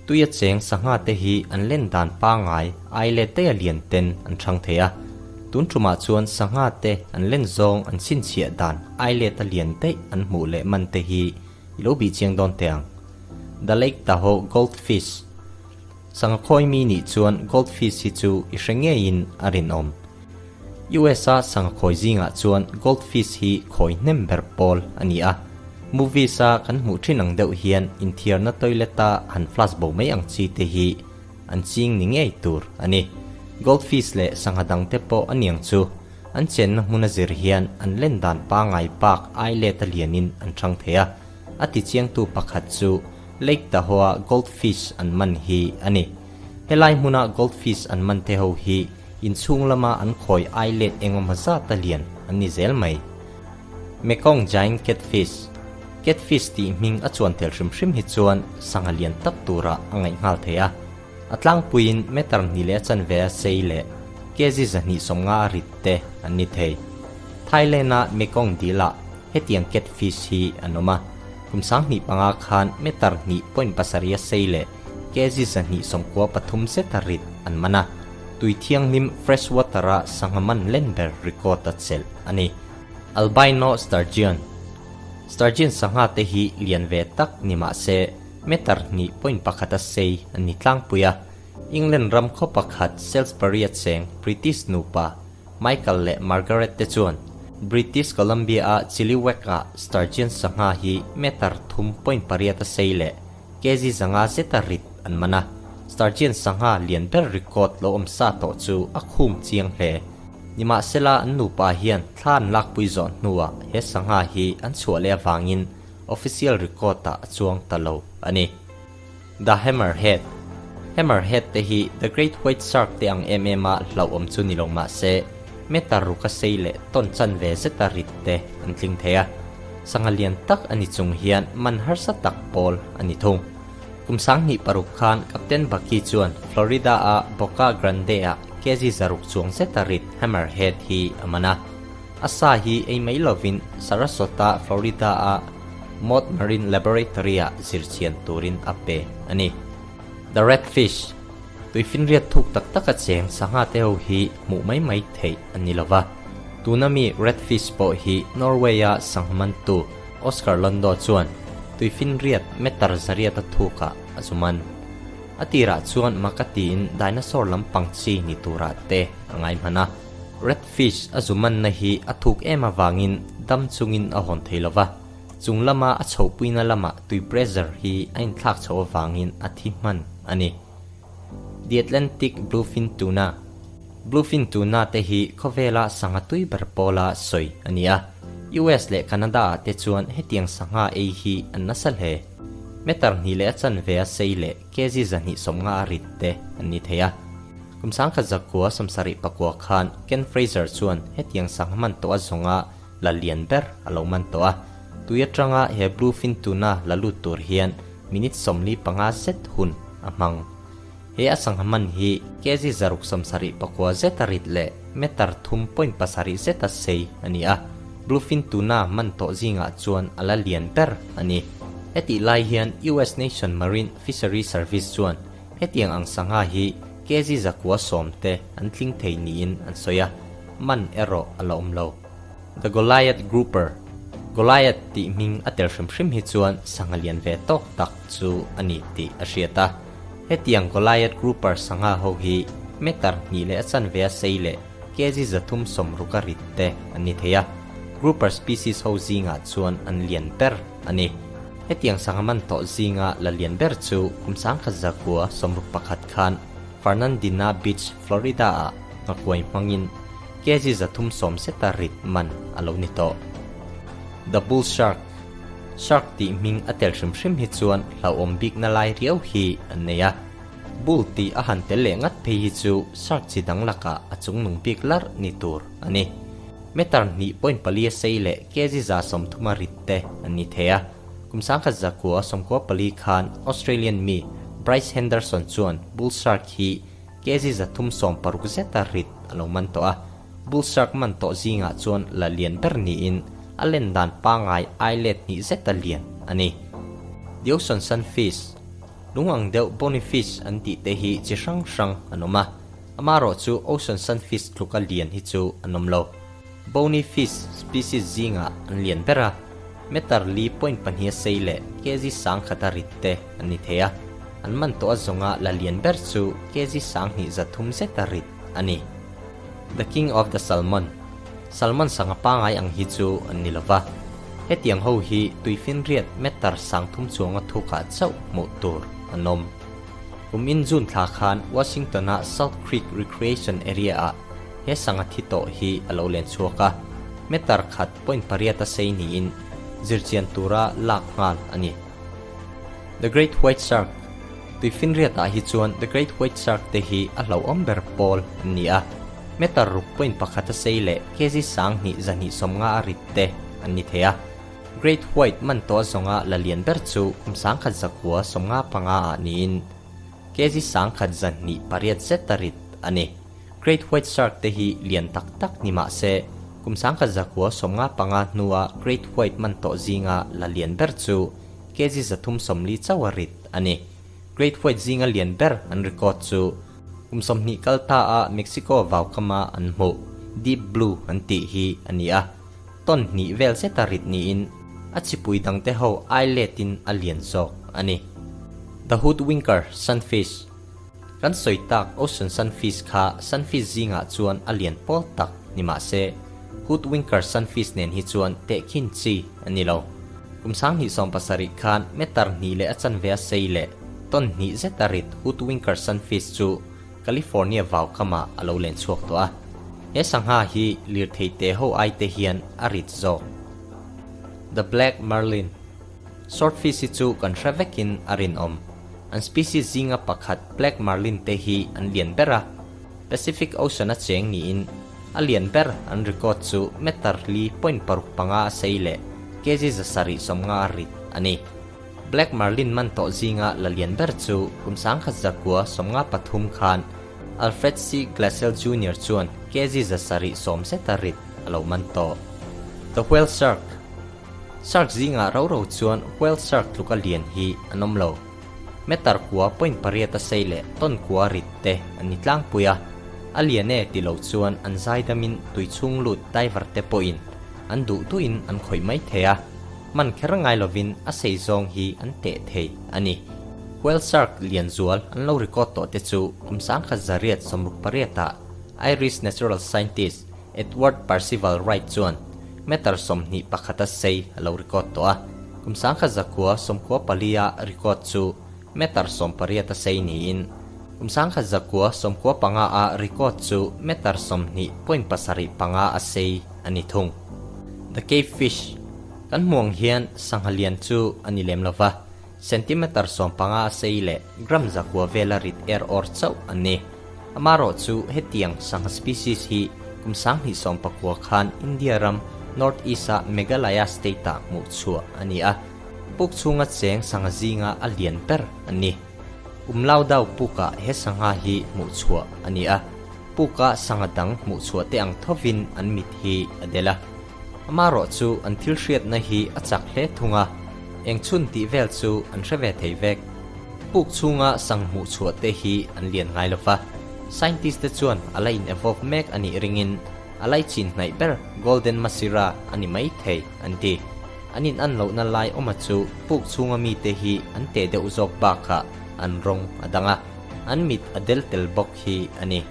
Tuia cheng sangha te hi an len dan pangai ai let daih a lian ten an chhang thei a. Tun tumah chuan sangha te an len zawng an chhinchhiah dan ai let a lian daih an hmuh leh man te hi i lo bih chiang dawn teh ang. The Lake Tahoe Goldfish Sangha khawi mi nih chuan goldfish hi chu i hre ngeiin a rinawm. US-a sangha khawi zingah chuan goldfish hi khawi hnem ber pawl a ni a. Movies-a kan hmuh thin ang deuh hian inthiarna toilet-a han flush bo mai ang chi te hi an ching ni ngei tur a ni. Goldfish leh sangha dangte pawh a niang chu an chenna hmun a zir hian an len dan pangai bak ai let a lianin an chang thei a. A tichiangtu pakhat chu Lake Tahoe-a goldfish an man hi a ni. Helai hmuna goldfish an man te ho hi inchhung lama an khawi ai let engemaw zat a lian an ni zel mai. Mekong Giant Catfish Catfish tih hming a chuan tel hrim hrim hi chuan sangha lian tak turah a ngaih nghal thei a. A tlangpuiin meter hnih leh a chanve a sei leh kg 250 a rit te an ni thei. Thailand-a Mekong dil-ah hetiang catfish hi an awm a, kum 2005 khan meter 2.7 a sei leh kg 293 zet a rit an man a, tui thianghlim fresh water-a sangha man len ber record a chelh a ni. Albino sturgeon Sturgeon sangha te hi lian ve tak ni mah se meter 2.1 a sei an ni tlangpui a, England ram khaw pakhat Salisbury-a cheng British nupa Michael leh Margaret te chuan British Columbia-a Chilliwack-ah sturgeon sangha hi meter 3.8 a sei leh kg 500 zeta rit an man a, sturgeon sangha lian ber record lo awm sa tawh chu a khum chiang hle. Nimahsela an nupa hian thla an lakpui zawh hnuah he sangha hi an chhuah leh avangin official record-ah a chuang ta lo a ni. The Hammerhead Hammerhead te hi The Great White Shark te ang em em a hlauhawm chu ni lo mah se, meter ruka sei leh tawn chan ve zeta rit te an tling thei a. Sangha lian tak a ni chung hian man harsa tak pawl a ni thung. Kum 2006 khan Captain Bucky chuan Florida-a Boca Grande-ah kg 600 chuang zeta rit Hammerhead hi a man a. A sa hi ei mai lovin Sarasota, Florida-a Mote Marine Laboratory-ah zirchhian turin a pe a ni. The Red Fish, Tuifinriat thuk tak taka cheng sangha te ho hi hmuh mai mai theih a ni lova. Tuna mi Red Fish pawh hi Norway-a sangha mantu Oscar Londo chuan tuifinriat meter zariat a thukah a zu man. A tirah chuan maka tiin dinosaur lampang chi ni turah te a ngai hman a. Red Fish a zu manna hi a thuk em avangin dam chungin a hawn thei lova. Chung lama a chhohpuina lamah tui pressure hi a inthlak chhoh avangin a thi hman a ni. The Atlantic Bluefin Tuna Bluefin tuna te hi khawvela sangha tui ber pawla sawi a ni a. US leh Canada ah te chuan hetiang sangha ei hi an nasa hle. Meter hnih leh a chanve a sei leh kg 250 a rit te an ni thei a. Kum 1974 khan Ken Fraser chuan hetiang sangha man tawh a zawnga la lian ber a lo man tawh a. Tui atanga he bluefin tuna la lut tur hian minute 45 zet hun a hmang. He a sangha man hi kg 674 zeta rit leh meter 3.7 zeta sei a ni a. Bluefin tuna man tawh zingah chuan a la lian ber a ni. Hetih lai hian US Nation Marine Fishery Service chuan hetiang ang sangha hi kg 910 te an tling thei niin an sawi a, man erawh a la awm lo. The Goliath Grouper Goliath tih hming a tel hrim hrim hi chuan sangha lian ve tawk tak chu a ni tih a hriat a. Hetiang Goliath Grouper sangha ho hi meter hnih leh a chanve a sei leh kg 360 a rit te an ni thei a. Grouper species ho zingah chuan an lian ber a ni. Hetiang sangha man tawh zinga la lian ber chu kum 1961 khan Fernandina Beach, Florida-ah nghakuai hmangin kg 310 zeta rit man a lo ni tawh. The Bull Shark Shark tih hming a tel hrim hrim hi chuan hlauhawm bikna lai riau hi an nei a. Bull tih a han tel leh ngat phei hi chu shark chi dang lakah a chungnung bik larh ni tur a ni. Meter 2.4 a sei leh kg 130 a rit te an ni thei a. Kum 1994 khan Australian mi Bryce Henderson chuan bull shark hi kg 360 zeta rit a lo man tawh a. Bull shark man tawh zingah chuan la lian ber niin a len dan pangai ai let hnih zeta lian a ni. The Ocean Sunfish. Lung ang deuh bony fish an tih te hi chi hrang hrang an awm a, amarawh chu ocean sunfish tluka lian hi chu an awm lo. Bony fish species zingah an lian ber a, meter li point pahniha sei leh kg sangkhata rit te an ni thei a, an man tawh a zawnga la lian ber chu kg 20 3 zeta rit a ni. The King of the Salmon, Salmon sangha pangai ang hi chu an ni lova, hetiang ho hi tuifinriat meter 3000 chuanga thukah chauh hmuh tur an awm. Kum in June thla khan Washington-a Salt Creek Recreation Area-ah he sangha thi tawh hi a lo len chhuak a, meter khat point pariat a sei niin zirchian tura lak nghal a ni. The Great White Shark, Tuifinriatah hi chuan The Great White Shark te hi a hlauhawm ber pawl an ni a, meter ruk point pakhat a sei leh kg 20 250 a rit te an ni thei a. Great White man tawh zawnga la lian ber chu kum 1995 ah niin kg 1208 zet a rit a ni. Great White Shark te hi lian tak tak ni mah se, kum 1995 hnua Great White man tawh zinga la lian ber chu kg 340 chauh a rit a ni. Great White zinga lian ber an record chu kum 20 kal ta a Mexico vaukama an hmuh Deep Blue an tih hi a ni a, ton hnih vel zeta rit niin a chipui dangte ho ai letin a lian zawk a ni. The Hoodwinker Sunfish Kan sawi tak Ocean Sunfish kha sunfish zingah chuan a lian pawl tak ni mah se, Hoodwinker Sunfish nen hi chuan tehkhin chi a ni lo. Kum 2017 khan meter hnih leh a chanve a sei leh ton hnih zeta rit Hoodwinker Sunfish chu California vaukamah a lo len chhuak tawh a. He sangha hi lirthei te ho ai te hian a rit zawk. The Black Marlin Swordfish hi chu kan hre vekin a rinawm. An species zinga pakhat Black Marlin te hi an lian ber a, Pacific Ocean a cheng niin a lian ber an record chu meter li point paruk panga a sei leh kg 750 a rit a ni. Black Marlin man tawh zinga la lian ber chu kum 1993 khan Alfred C. Glassell Junior chuan kg 710 zeta rit a lo man tawh. The Whale Shark Shark zingah ro ro chuan whale shark tluka lian hi an awm lo. Meter kua point pariat a sei leh ton kua rit te an ni tlangpui a, a lian e ti lo chuan an zaidamin tui chhung lut diver te pawhin an duh duhin an khawih mai thei a, man kher ngai lovin a sei zawng hi an teh thei a ni. Whale shark lian zual an lo record tawh te chu kum 1968 ah Irish natural scientist Edward Percival Wright chuan meter 21 a sei a lo record tawh a, kum 1994 a record chu meter 18 a sei niin kum 1995 a record chu meter 20.75 a sei a ni thung. The Cave Fish Kan hmuang hian sangha lian chu a ni lem lova, centimeter 15 a sei leh gram zakua vela rit er awr chauh an ni. Amarawh chu hetiang sangha species hi kum 2019 khan India ram North East a Meghalaya state ah hmuh chhuah a ni a, puk chhunga cheng sangha zinga a lian ber an ni. Umlau dau pukah he sangha hi hmuh chhuah a ni a, puka sangha dang hmuh chhuah te ang thovin an mit hi a del a. Amarawh chu an thil hriatna hi a chak hle thung a, eng chhun tih vel chu an hre ve thei vek. Puk chhunga sang hmuh chhuah te hi an lian ngai lova, scientist te chuan a la in evolve mek a nih ringin a laichin hnaih ber Golden Masira a ni mai thei an ti. An in an lohna lai awma chu puk chhunga mite hi an teh deuh zawk bakah an rawng a dang a, an mit a del tel bawk hi a ni.